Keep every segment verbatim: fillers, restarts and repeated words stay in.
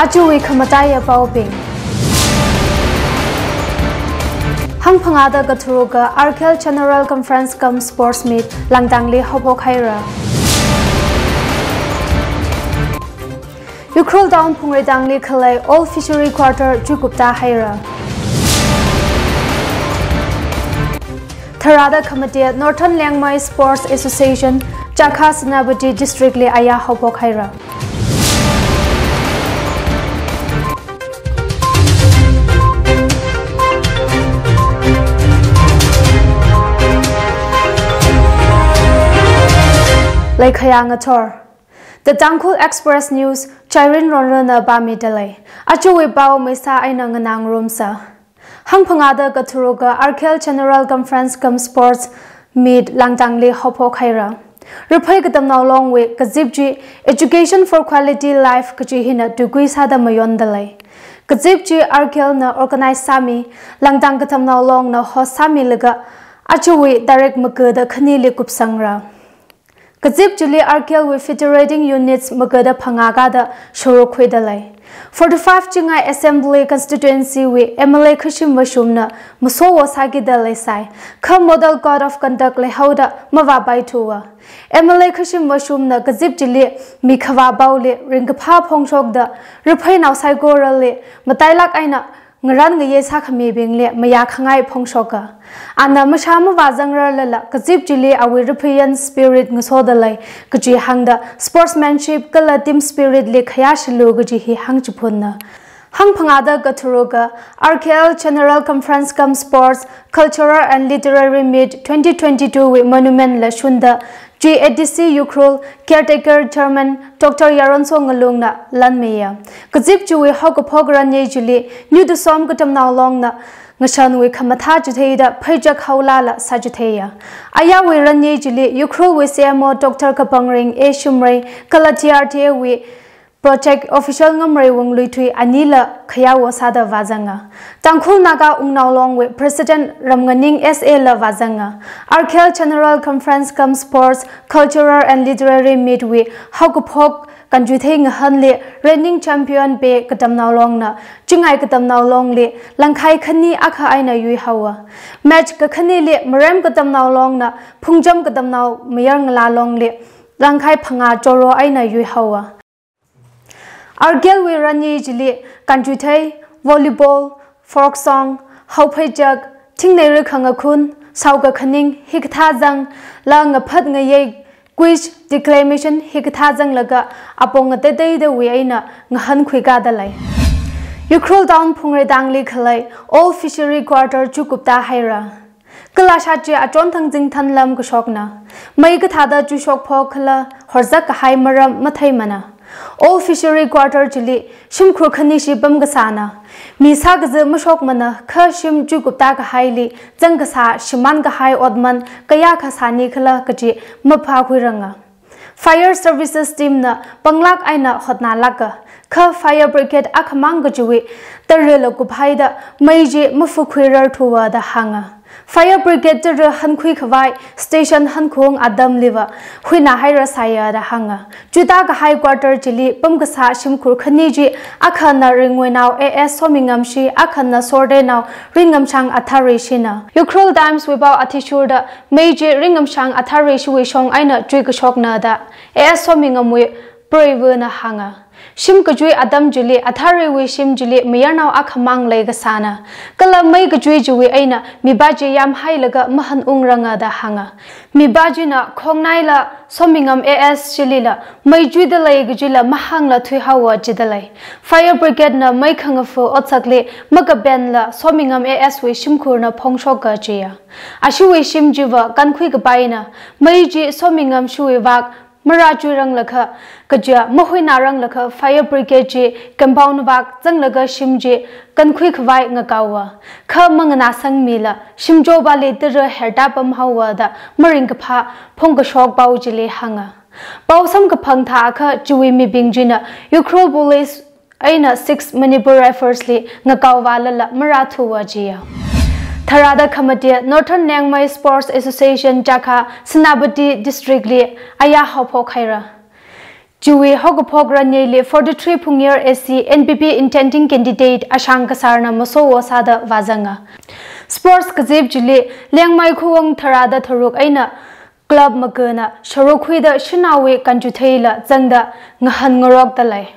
Ajawui khamataiya paobing. Hangphangāda katharuka R K L General Conference cum Sports Meet Langdangli haophok haira. Ukhrul Town Phungreitangli khalei Old Fishery Quarter chuikupta haira. Tharāda khamate Northern Liangmai Sports Association, Chakha Senapati District li aya haophok haira. Leikhayā ngathor. The Tangkhul Express News, Chairin Ronrana pāmidalei. Ajawui pao maisa eina nganāngarumsa. Hangphangāda katharuka R K L General Conference cum Sports Meet Langdangli haophok haira. Raphei Katamnao Longwui kazip chi Education for Quality Life kaji hina tuikui sāda mayondalei. Kazip chi R K L na organize sāmi, Langdang Katamnao Longna host sāmilaga, ajawui tarik magada khanili kupsangra. Kazip chili R K L wui federating units magada phangā kada shuruk khuidalei. Forty-five Chingai Assembly Constituency wui M L A Khashim Vashumna masowo sākida leisai, kha Model Code of Conduct leihaoda mavāpaithuwa. M L A Khashim Vashumna kazip chili mikhavā paoli ringkaphā phongshokda, rapheinao saikorali matailāk eina ngaran ngayei sākhamibingli mayākhangai phongshoka. Ana mashā mavāzangrarlala kazip chili awui rapheiyan spirit ngasodalei kaji hāngda sportsmanship kala team spirit li khayāshilu kaji hi hāngchiphunna. Hangphangāda katharuka R K L General Conference cum Sports Cultural and Literary Meet twenty twenty-two wui monument la shunda G A D C Ukhrul Caretaker Chairman Doctor Yaronso Ngalungna lanmiya. Kazip chiwui haokaphok ranyei chili New Tusom Katamnao Longna ngashanwui khamathā chitheida pheichak haolala sāchitheiya. Ayāwui ranyei chili Ukhrulwui C M O Doctor Kapangring A Shimray kala T R T A wui Project Official Ngamrei Wungluithui anila khayāwo sāda vāzanga. Tangkhul Naga Wungnao Longwui President Ramnganing S A la vāzanga. R K L General Conference cum Sports, Cultural and Literary Meet wui haokaphok kanchuithei ngahānli reigning champion Pei Katamnao Longna Chingai Katamnao Longli langkhai khani akha eina yuihaowa. Match kakhanili Marem Katamnao Longna Phungcham Katamnao Mayarngala Longli langkhai phangā choro eina yuihaowa. R K L wui ranyei chili kanchuithei, volleyball, folk song, haopheichak, thingnei rikhangakhun, saokakhaning, hikathā zangla ngaphat ngayei, quiz, declamation, hikathā zanglaga apong ngateiteidawui eina ngahānkhui kadalei. Ukhrul Town Phungreitangli khalei Old Fishery Quarter chuikupta haira. Kalāshat chi Achonthang Zingthanlam kashokna. Mei kathāda chuishokphok khala horzak kahai maram matheimana. Old Fishery Quarter chili shimkhur khanishi pamkasāna. Mi sākaza mashokmana kha shim chuikupta kahaili zangkasā shimān kahai otman kayākha sāni khala kaji maphākhuiranga. Fire Services Team na panglāk eina hotnālāka, kha Fire Brigade akhamang kachiwui tarala kuphaida mei chi mafukhuirarthuwa da hānga. Fire Brigade tara hankhui khavai station hankhaung atamliva huinā hairasāya da hānga. Chuita kahai quarter chili pamkasā shimkhur khani chi akhana Ringuinao A S Somingamshi, akhana Sordenao Ringamshang Atharishina. Ukhrul Times wui pao athishurda mei chi Ringamshang Atharishiwui shong eina chuikashokna da A S Somingamwui preiva̱na hānga. Shim kachui atam chili Athariwui shim chili mayarnao akhamang leikasāna. Kala mei kachui chiwui eina mipā chi yamhailaga mahanungranga da hānga. Mipā china khongnaila Somingam A S shilila mei chuidalei kachila mahāngla thuihaowa jidalei. Fire Brigade na mei khangafa otsakli makapenla Somingam A S wui shimkhurna phongshoka jiya. Ashiwui shim chiva kankhui kapaina, mei chi Somingamshiwui vak marāchuiranglakha, kaja mahuināranglakha Fire Brigade chi compound vak zanglaga shim chi kankhui khavai ngakaowa. Kha manganāsangmila shim chopali tara herta pamhaowa da maringkaphā phongkashok pao chili hānga. Pao samkaphang thākha chiwui mibing china Ukhrul Police eina Six Manipur Rifles li ngakaovālala marāthuwa jiya. Tharāda khamate Northern Liangmai Sports Association Chakha Senapati District li aya haophok haira. Chiwui haokaphok ranyeili forty-three Phungyar A C N P P intending candidate Ashang Kasarna masowo sāda vāzanga. Sports kazip chili Liangmai khuong tharāda tharuk eina club magana sharuk khuida shanaowui kanchutheila zangda ngahānngarokda lei.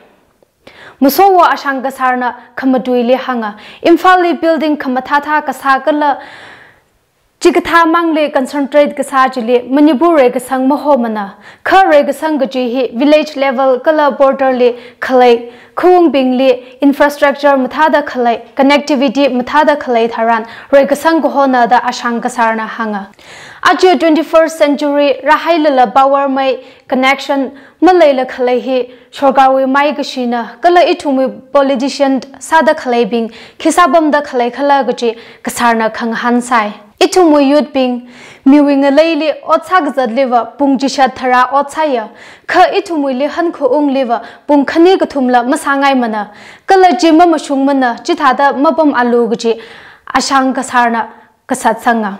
Masowo Ashang Kasarna khamatuili hānga, Imphalli building khamathāthā kasā kala chikathā mangli concentrate kasā chili Manipur reikasang mahomana. Kha reikasang kaji hi village level kala border li khalei khuongbingli infrastructure mathāda khalei, connectivity mathāda khalei tharan reikasang kahona da Ashang Kasarna hānga. Aja twenty-first century rahailala power mei connection maleila khalei hi sorkarwui maikashina kala ithumwui politician sāda khaleibing khi sāpamda khalei khala kaji Kasarna khangahān sai. Ithumwui youth bing miwui ngaleili ot sākazatliva pung chishat tharā ot sāya. Kha ithumwui lihān khuongliva pung khani kathumla masāngaimana. Kala chi mamashungmana, chithāda mapamalu kaji Ashang Kasarna kasatsanga.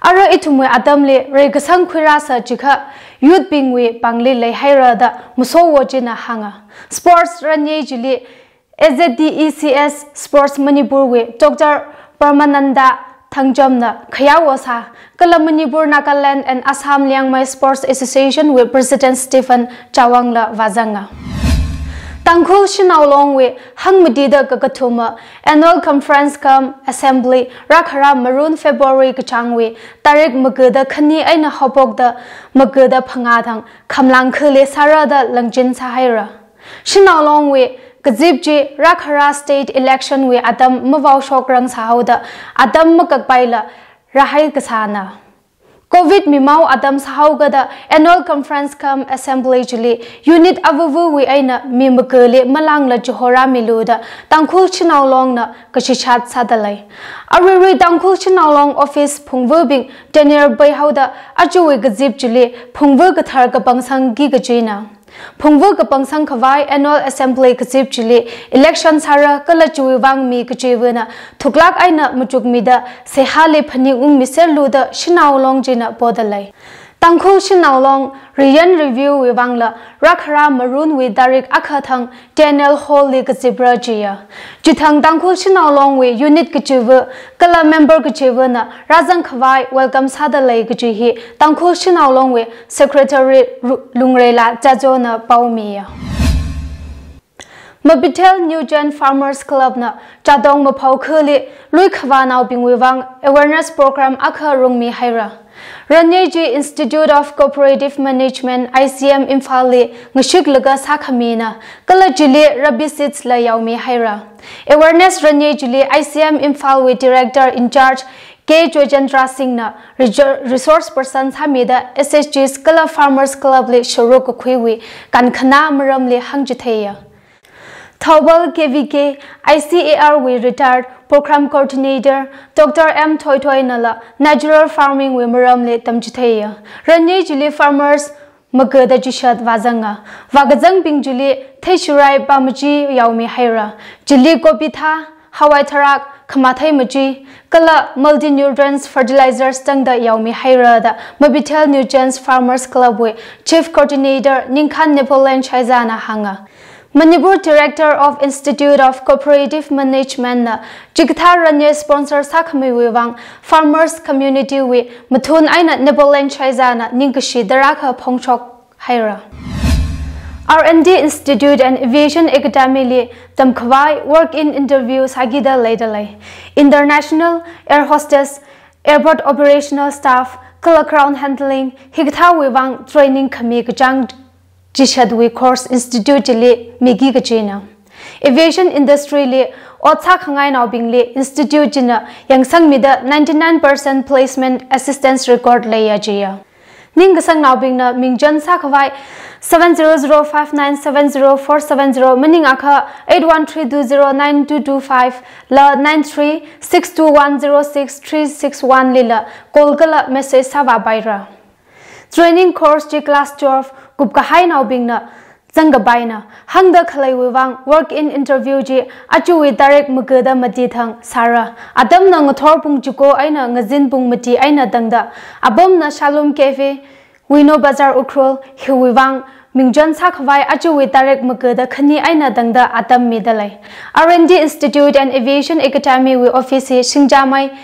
Ara ithumwui atamli reikasang khuirāsa chiakha youth bingwui pāngli leihaira da masowo china hānga. Sports ranye chili A Z D E C S Sports Manipur wui Doctor Paramananda Thangjamna khayawo sā, kala Manipur, Nagaland and Assam Liangmai Sports Association wui President Stephen Chawangla vāzanga. Tangkhul Shanao Long wui hangmatida kakathuma Annual Conference cum Assembly rākhara maroon February kachāngwui tarik magada khani eina haophokda magada phangā thang Khamlang khali sāra da langchin sāhaira. Shanao Long wui kazip chi rākhara state election wui atam mavaoshokrang sāhaoda atam makakpaila rāhai kasāna. Covid mimao atam sāhaokada Annual Conference cum Assembly chili unit avāvawui eina mi magali malangla chihorāmilu da Tangkhul Shanao Longna kashichat sāda lei. Aruirui Tangkhul Shanao Long office phungvabing tenure peihaoda ajawui kazip chili phungva kathar kapangsangki kajina. Phungva kapangsang khavai Annual Assembly kazip chili election sāra kala chiwui vang mi kachivana thuklak eina machukmida seihāli phaningungmiserlu da Shanao Long china poda lei. Tangkhul Shanao Long Reunion Review wui vangla rākhara maroon wui tarik akha thang T N L Hall li kazipra jiya. Chithang Tangkhul Shanao Long wui unit kachiva kala member kachivana rāzang khavai welcome sāda lei kaji hi Tangkhul Shanao Long wui Secretary Ru-, Lungreila Chazona paomiya. Mabithel New Gen Farmers Club na Chadong Maphao khali lui khavānaobingwui vang awareness program akha rungmihaira. Ranye chi Institute of Cooperative Management, I C M Imphal li ngashiklaga sākhamina, kala chili Rabi Seeds la yaomihaira. Awareness ranye chili I C M Imphal wui Director in Charge K Joychandra Singh na rejo-, resource person sāmida S H Gs kala Farmers Club li sharuk kakhuiwui kankhana maramli hāngchitheiya. Thoubal K V K I C A R wui retired Program Coordinator Doctor M Thoithoi nala natural farming wui maramli tamchitheiya. Ranye chili farmers magada chishat vāzanga. Vākazangbing chili theishirai pamachi yaomihaira. Chili kopi thā, hawai tharak, khamathei machi, kala multi-nutrients fertilizers tangda yaomihaira da Mabithel New Gen Farmers Club wui Chief Coordinator Ningkhan Napoleon Shaizana hānga. Manipur Director of Institute of Cooperative Management na chikathā ranye sponsor sākhamiwui vang farmers community wui mathun eina Napoleon Shaizana ningkashi tarākha phongshok haira. R and D Institute and Aviation Academy li tamkhavai walk-in interview sākida leida lei. International air hostess, airport operational staff, kala ground handling, hikathāwui vang training khami kachāng chishatwui course institute chili miki kajina. Aviation industry li ot sākhangainaobingli institute china yangsangmida ninety-nine percent placement assistance record leiya jiya. Ningkasangnaobingna mingchan sākhavai seven zero zero five nine seven zero four seven zero maningakha eight one three two zero nine two two five la nine three six two one zero six three six one lila call kala message sāvāpaira. Training course chi class twelve kupkahainaobingna zangkapaina. Hāngda khaleiwui vang walk-in interview chi ajawui tarik magada mati thang sāra. Atamna ngathor pung chiko eina ngazin pung mati eina tangda. Apamna Shalom Cafe, Wino Bazar Ukhrul, hiwui vang mingchon sākhavai ajawui tarik magada khani eina tangda atam midalei. R and D Institute and Aviation Academy wui office hi Singjamei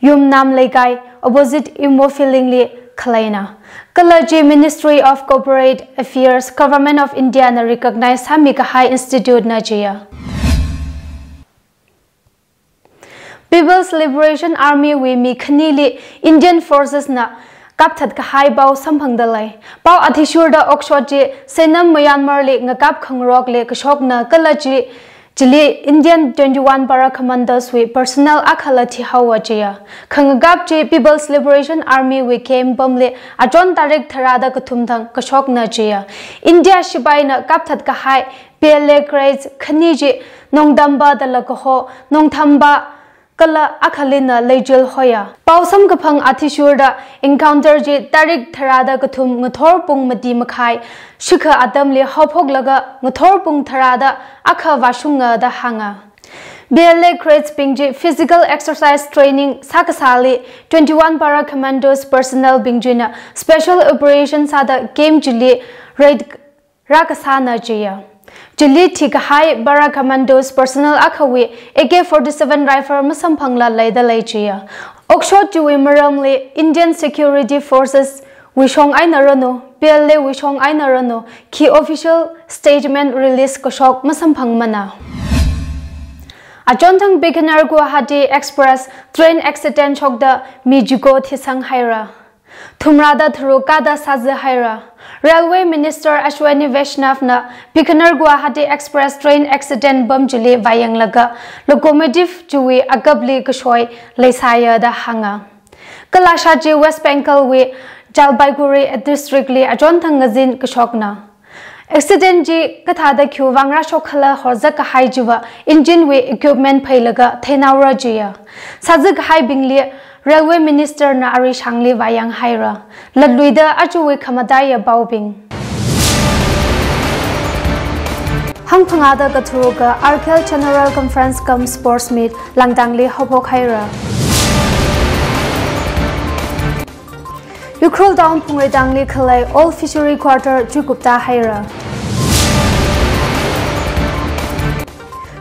Yumnam Leikai, opposite Imo Feeling li khaleina. Kala chi Ministry of Corporate Affairs, Government of India na recognize sāmikahai institute na chiya. People's Liberation Army wui mi khanili Indian Forces na kapthat kahai pao samphangdalei. Pao athishurda okshot chi seinam Myanmar li ngakap khangarokli kashokna kala chi chili Indian twenty-one Para Commandos wui personnel akhala thihaowa chiya. Khangakap chi People's Liberation Army wui camp pamli achon tarik tharāda kathum thang kashokna chiya. India shipaina kapthat kahai P L A crates khani chi Nongdamba da lakaho, Nongthamba kala akhalina Leichil hoya. Pao samkaphang athishurda encounter chi tarik tharāda kathum ngathor pung mati makhai shikha atamli haophoklaga ngathor pung tharāda akha vāshunga da hānga. P L A crates bing chi physical exercise training sākasāli twenty-one Para Commandos personnel bing china special operation sāda camp chili raid rākasāna chiya. Chili thikahai Para Commandos personnel akhawui A K forty-seven rifle masamphangla leidalei chiya. Okshot chiwui maramli Indian Security Forces wui shong eina ranu, P L A wui shong eina ranu, khi official statement release kashok masamphangmana. Achonthang Bikaner Guwahati Express train accident shokda mi chiko thisang haira. Thumrada tharuk kada sāzi haira. Railway Minister Ashwini Vaishnaw na Bikaner Guwahati Express train accident pam chili vāyanglaga locomotive chiwui akapli kashoi leisāya da hānga. Kalasha chi West Bengal wui Jalpaiguri district li achonthang ngazin kashokna. Accident chi kathāda khiwui vang rāshok khala horza kahai chiva engine wui equipment phailaga theinaora chiya. Sāzi kahaibingli Railway Minister na arishangli vāyang haira. Latluida ajawui khamataiya paobing. Hangphangāda katharuka R K L General Conference cum Sports Meet Langdangli haophok haira. Ukhrul Town Phungreitangli khalei Old Fishery Quarter chuikupta haira.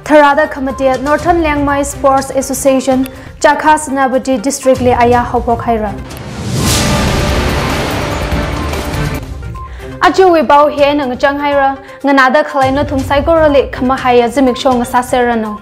Tharāda khamate Northern Liangmai Sports Association, Chakha Senapati District li aya haophok haira. Ajawui pao hina ngachang haira, nganāda khalei nathum saikorali khamahaiya zimiksho ngasāserranu.